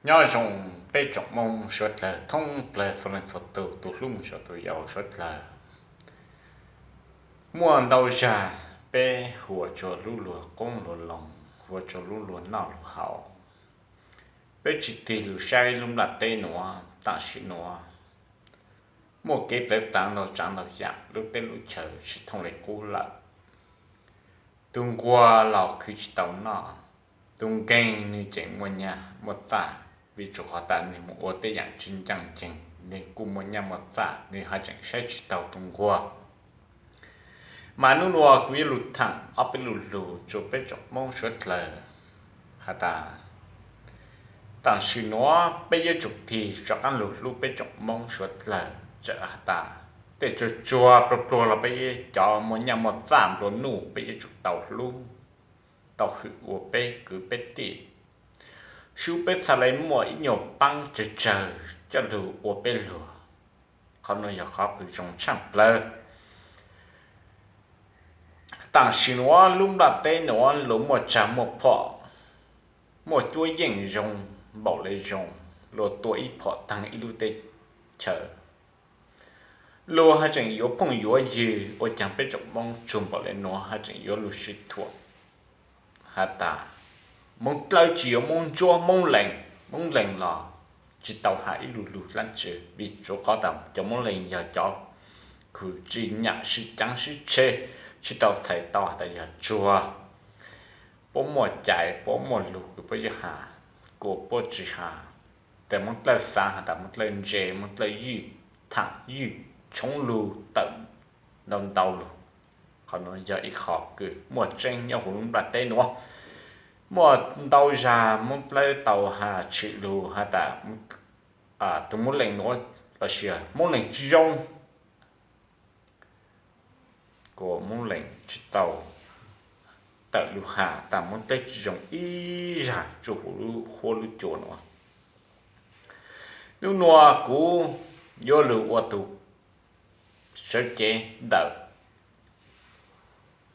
Nyob zoo peb tsoom Hmoob suav dlawg thoob plawg txhua leej txhua tus, tus hlub mus txog tus yau suav dlawg. Muaj ntau zag peb hu ua lub luag qoob luag loo, hu ua lub luag noj luag haus. Peb tsis tig lug saib lub nplaj teb nuav, tam sim nuav muaj kev txawv txav ntau tsaav ntau yaam, lub teb lub chaw tsis thooj le qub lawm. Tus nquag los khwv tsis tau noj, tus nkeeg nwg tseem muaj nyaj muaj txaj, vim rua qhov tas nwg mus ua tej yaam tsis ncaaj nceeg, nwg kuj muaj nyaj muaj txaj, nwg haj tseem saib tsis taug tus nquag. Mas nub nuav kuv yuav lug thaam ob peb lu lug rua peb tsoom Hmoob suav dlawg has tas, tam sim nuav peb yuav tsum tig rov qaab lug hlub peb tsoom Hmoob suav dlawg, txawm has tas tej tsuag tsuag pluag pluag los peb cov muaj nyaj muaj txaj nplua nuj peb yuav tsum tau hlub, tau hwm ua peb kwv peb tij, sub peb txhad le muaj ib nyuag paab tsawg tsawg coj lug ua peb luag. Qhov nuav yog qhov kws zoo tshaaj plawg. Tam sim nuav lub nplaj teb nuav luag muaj tsag muaj phom, muaj cuab yeej zoo npaum le zoo, luag tua ib phom taag ib lub teb chaws. Luag haj tseem yuav phooj yuav ywg, ua caag peb tsoom Moob tsuag npaum le nuav haj tseem yuav lug sib thuam has tas Moob Dlawb tsis yuav Moob Ntsuab, Moob Lees, Moob Lees los tsis tau has ib lu lug dlaab tsi, vim rua qhov tas cov Moob Lees yog cov kws tsis nyam sib caav sib tshe, tsis tau txhais tau has tas yog tsuag. Puab muaj cai, puab muaj lug kws puab yuav has, kuas puab tsis has. Tes Moob Dlawb xaav has tas Moob Dlawb ntse, Moob Dlawb ywj thaam ywj tshoob lug tawm ntau ntau lug. Qhov nuav yog ib qho kws muaj tseeb nyob huv lub nplaj teb nuav. Muaj ntau zag Moob Dlawb tau has tshwm lug has tas tus Moob Lees nuav los sis Moob Lees tsis zoo, kuas Moob Lees tsis tau tawm lug has tas Moob Dlawb tsis zoo ib zag rua huv lub huab lub cua nuav. Nub nuav kuv yuav lug ua tug sawv cev ntawm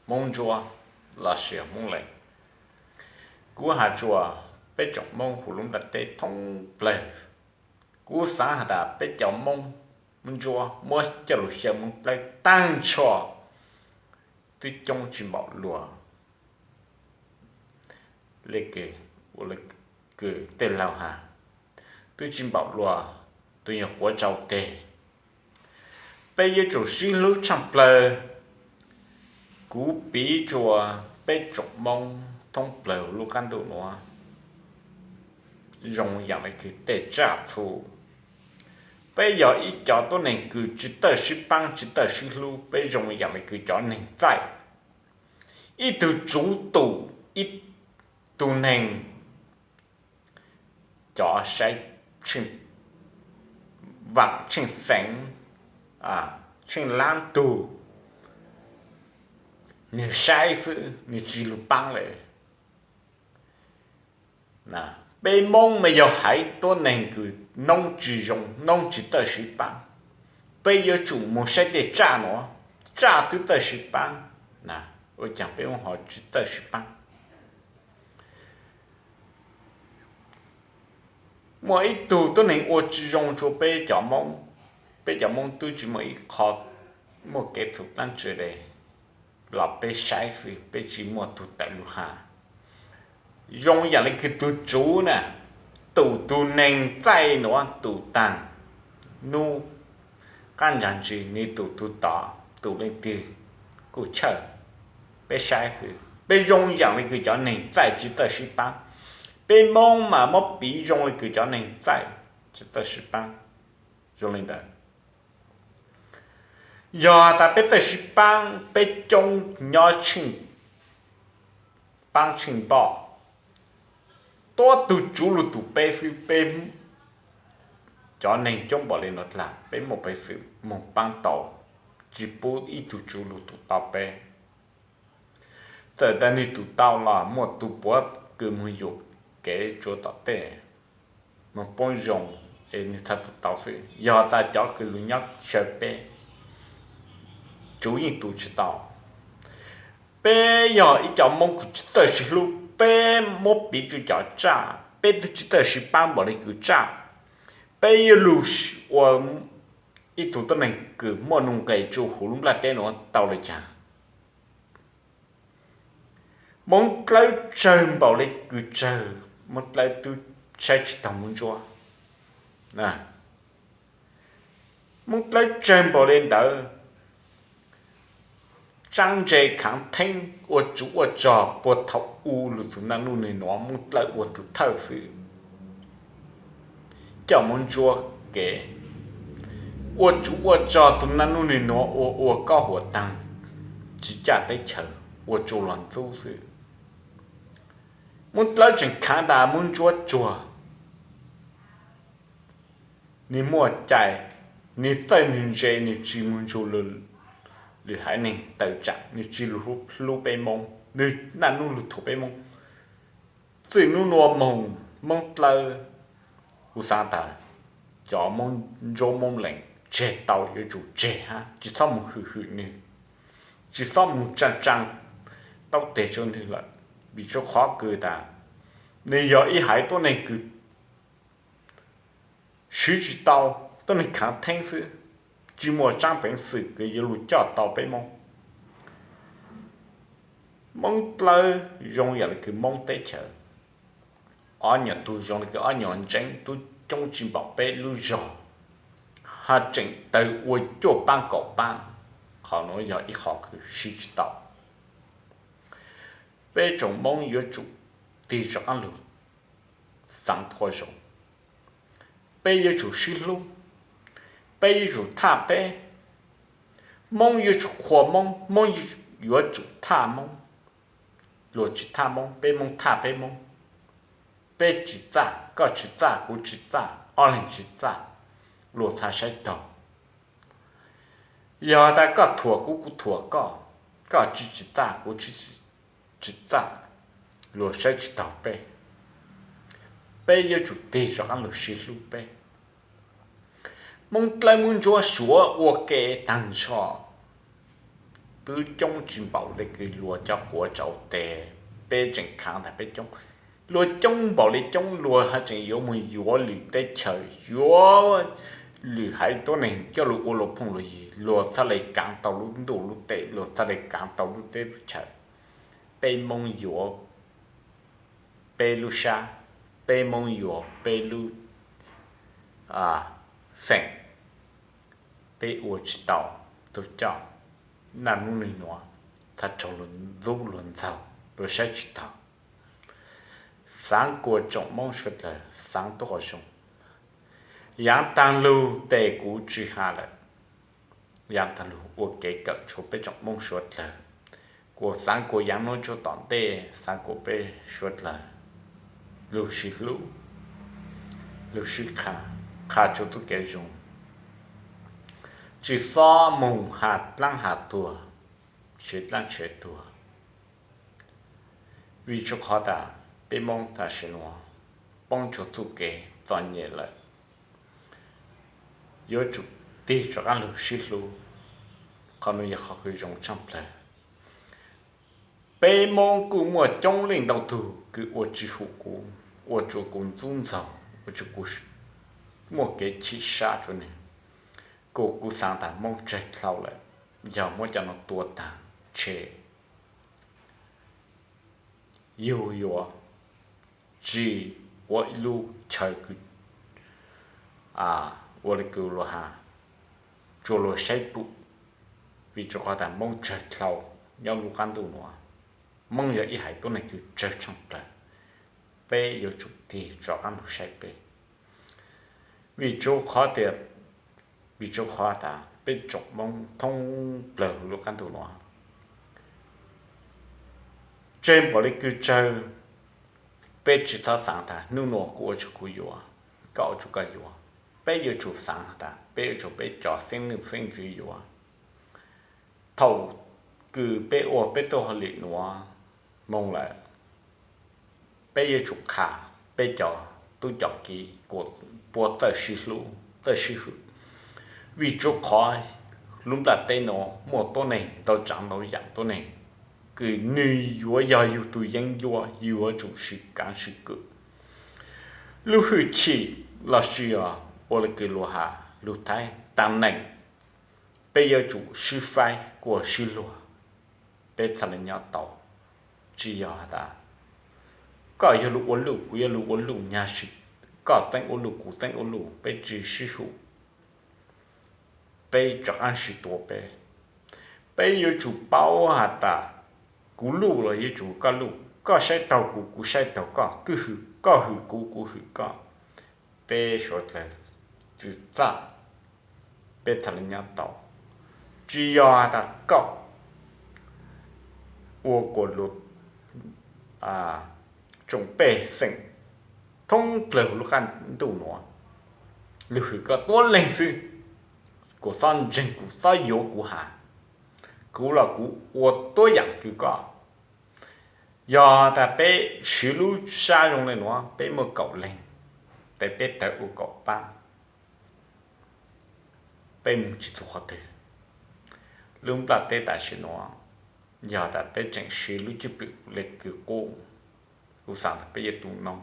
Moob Ntsuab los sis Moob Lees. Kuv has rua peb tsoom Moob huv lub nplaj teb thoob plawg. Kuv xaav has tas peb cov Moob, Moob Ntsuab muab coj lug xyaw Moob Dlawb taag nrho twb coob tsis npaum luag le kws, ua le kws tej laug has, twb tsis npaum luag tus nyuag quav tsau teg. Peb yuav tsum sib hlub tshaaj plawg. Kuv piv rua peb tsoom Moob thoob plawg lub qab ntuj nuav zoo yaam le kws tej tsaj txhu. Peb yog ib cov tuab neeg kws tsis txawj sib paab tsis txawj sib hlub, peb zoo yaam le kws cov neeg txaij. Ib tug tsuv tum ib tug neeg, cov saib tsheej vaam tsheej xeev, tsheej laab tug, nwg saib xwb nwg tsis lug paab le. Peb Moob mas yog haiv tuab neeg kws noob tsis zoo noob tsis txawj sib paab. Peb yuav tsum moog saib tej tsaj nuav, tsaj twb txawj sib paab, ua caag peb Moob ho tsis txawj sib paab? Muaj ib tug tuab neeg ua tsis zoo rua peb cov Moob, peb cov Moob twb tsis muaj ib qho muaj kev txhum dlaab tsi le, los peb saib xwb peb tsis muaj tug tawm lug has. Zoo yaam le kws tug tsuv na, tum tug neeg txaij nuav tum taag nub, qaab ntsag ntsis nwg tum tug tod, tum leej twg kuj tshawj. Peb saib xwb peb zoo yaam le kws cov neeg txaij tsis txawj sib paab. Peb Moob mas muab piv zoo le kws cov neeg txaij tsis txawj sib paab. Zoo le ntawd, yog tas peb txawj sib paab, peb coob nyob tsheej paab tsheej npoj, tuab tug tsuv lug tum peb xwb, peb cov neeg coob npaum le nuav dlaag peb muaj peev xwm moog paab tau, tsis pub ib tug tsuv lug tum tau peb. Txawm tas nwg tum tau los muaj tug puav kws moog yuam kev tsua tom tej, moog poob zoo, es nwg txhad tum tau xwb. Yog tas cov kws lug nyob chaw peb, tsuv yeej tum tsis tau. Peb yog ib cov Moob kws tsis txawj sib hlub, peb muab piv tsua cov tsaj peb twb tsis txawj sib pab npaum li kws tsaj, peb yuav lug ua ib tug tuab neeg kws muaj nuj nqes tsuj huv lub nplaj teb nuav tau le caag? Moob Dlawb tsawg npaum li kws tsawg, Moob Dlawb twb saib tsis taug Moob Ntsuab. Moob Dlawb tsawg npaum li ntawd, tsaab ntse khaav theeb ua tsov ua rog puag thaum u lug txug naj nub nwg nuav Moob Dlawb ua tug thawj xwb. Coj Moob Ntsuab kev ua tsov ua rog txug naj nub nwg nuav ua ua kob huam taag, tsi caj teb chaws ua tsuj lug ntxub xwb. Moob Dlawb tseem khaav tas Moob Ntsuab tsuag, nwg muaj cai, nwg txawj nwg ntse, nwg tsi moog ntsug lwm haiv neeg tawm tsaam, nwg tsi lug hlub peb Moob, nwg naj nub lug thuam peb Moob. Txij nub nuav moog Moob Dlawb, kuv xaav tas cov Moob Ntsuab Moob Lees tseg tau yuav tsum tseg hab tsi txhob moog hwm hwm nwg, tsi txhob moog tsaa tsaa taub teg rua nwg lawm, vim rua qhov kws tas nwg yog ib haiv tuab neeg kws swv tsi tau, tuab neeg khaav theeb xwb, tsi muaj tsaab peev xwm kws yuav lug coj tau peb Moob. Moob Dlawb zoo yam le kws Moob teb chaws, ob nyuas tug zoo le kws ob nyuas ntseeb, tub coob tsi npaum peb lub zog, hab tseem tawg ua cuaj paab kaum paab, qhov nuav yog ib qho kws swv tsi tau. Peb tsoom Moob yuav tsum tig rov qaab lug xaav tuab zoo, peb yuav tsum sib hlub, peb yuav tsum thaj peb. Moob yuav tsum qhuas Moob, Moob yuav tsum thaj Moob. Luag tsi thaj Moob, peb Moob thaj peb Moob. Peb tsi txaj, koj tsi txaj, kuv tsi txaj, ob leeg tsi txaj, luag txhaj saib taug. Yog tas koj thuam kuv, kuv thuam koj, koj tsi tsi txaj, kuv tsi txaj, luag saib tsi taug peb. Peb yuav tsum tig rov qaab lug sib hlub peb. Moob Dlawb Moob Ntsuab Suav ua ke taag nrho, tub coob tsi npaum le kws luag cov quav tsaus tes, peb tseem khaav tas peb coob. Luag coob npaum le coob luag haj tseem yuav moog yuav lwm teb chaws, yuav lwm haiv tuab neeg coj lug ua luag phooj luag ywg, luag txhaj le kaav tau lub ntuj lub teb, luag txhaj le kaav tau lub teb lub chaws. Peb Moob yuav peb lub sab, peb Moob yuav peb lub xeem, peb ua tsi tau tug coj. Naj nub nwg nuav txhaj raug luag ntxub luag ntxaug, luag saib tsi taug. Xaav kuas tsoom Moob suav dlawg xaav tuab qhov zoo. Yaav taag lug tes kuv tsi has lawm, yaav taag lug ua kev kawm tsua peb tsoom Moob suav dlawg. Kuas xaav kuas yaav nuav tsua tom ntej xaav kuas peb suav dlawg lug sib hlub, lug sib qha, qha tsua txuj kev zoo, tsi xob moog has dlaab has tuag, tshev dlaab tshev tuag. Vim tsua qhov tas peb Moob tam sim nuav poob tsua txuj kev txom nyem lawm, yuav tsum tig rov qaab lug sib hlub. Qhov nuav yog qhov kws zoo tshaaj plawg. Peb Moob kuj muaj coob leej ntau tug kws ua tsi hum kuv, ua tsua kuv ntxub ntxaug, ua tsua kuv muaj kev chim sab rua nwg. Kuas kuv xaav tas Moob tsawg dlhau lawm, yog muab cov nuav tua taag tshe yug yuav tsi ua ib lub chaw kws ua le kws luag has, tsua luag saib pum. Vim tsua qhov tas Moob tsawg dlhau nyob lub qaab ntuj nuav. Moob yog ib haiv tuab neeg kws tsawg tshaaj plawg, peb yuav tsum tig rov qaab lug saib peb. Vim tsua qhov tias, vim tsua qhov tas peb tsoom Moob thoob plawg lub qaab ntuj nuav tsawg npaum le kws tsawg, peb tsi txhob xaav tas nub nuav kuv ua tsua kuv yuav, koj ua tsua koj yuav. Peb yuav tsum xaav tas peb yuav tsum peb cov xeeb leej xeeb ntxwv yuav. Thaum kws peb ua peb txuj hauj lwm nuav moog lawm, peb yuav tsum qha peb cov tub cov kiv kuas puab txawj sib hlub txawj sib hwm. Vim tsua qhov lub nplaj teb nuav muaj tuab neeg ntau tsaav ntau yaam tuab neeg, kws nwg yuav yog yug tug yeeb ncuab, yuav tsum sib kaav sib kwm. Lub hwj chim los sis yog ua li kws luag has lug Thaib taag neem, peb yuav tsum sib faib kuas sib luag, peb txhaj le nyob tau. Tsis yog has tas koj yog lug ua luj, kuv yog lug ua luj, nyag si koj txeeb ua luj, kuv txeeb ua luj, peb tsis sib hum, peb rov qaab sib tua peb. Peb yuav tsum paub has tas kuv luj los yuav tsum koj luj, koj saib taug kuv, kuv saib taug koj, koj hwm kuv, kuv hwm koj. Peb suav dlawg txwm txaj, peb txhaj le nyob tau. Tsis yog has tas koj ua kuas lug tsoom pej xeem thoob plawg lub qab ntuj nuav lug hwm koj tuab leeg xwb, kuas txhob ntseeg kuv, txhob yuav kuv has, kuv los kuv ua tuab yaam kws koj. Yog tas peb siv lub sab zoo le nuav, peb muaj kaum leeg, tes peb tawm ua kaum paab, peb moog tsis txug qhov twg. Lub nplaj teb tam sim nuav, yog tas peb tseem siv lub cwj pwm le kws qub, kuv xaav tas peb yuav tu noob,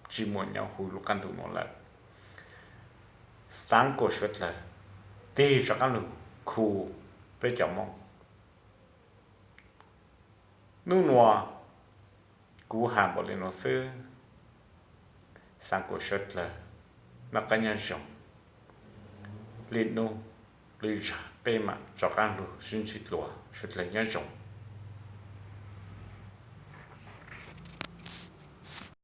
tsis muaj nyob huv lub qab ntuj nuav lawm. Xaav kuas suav dlawg tig rov qaab lug khu peb cov Moob. Nub nuav kuv has npaum le nuav xwb, xaav kuas suav dlawg noj qab nyob zoo. Lwm nub lwm zag peb maam rov qaab lug sib ntsib dlua, suav dlawg nyob zoo.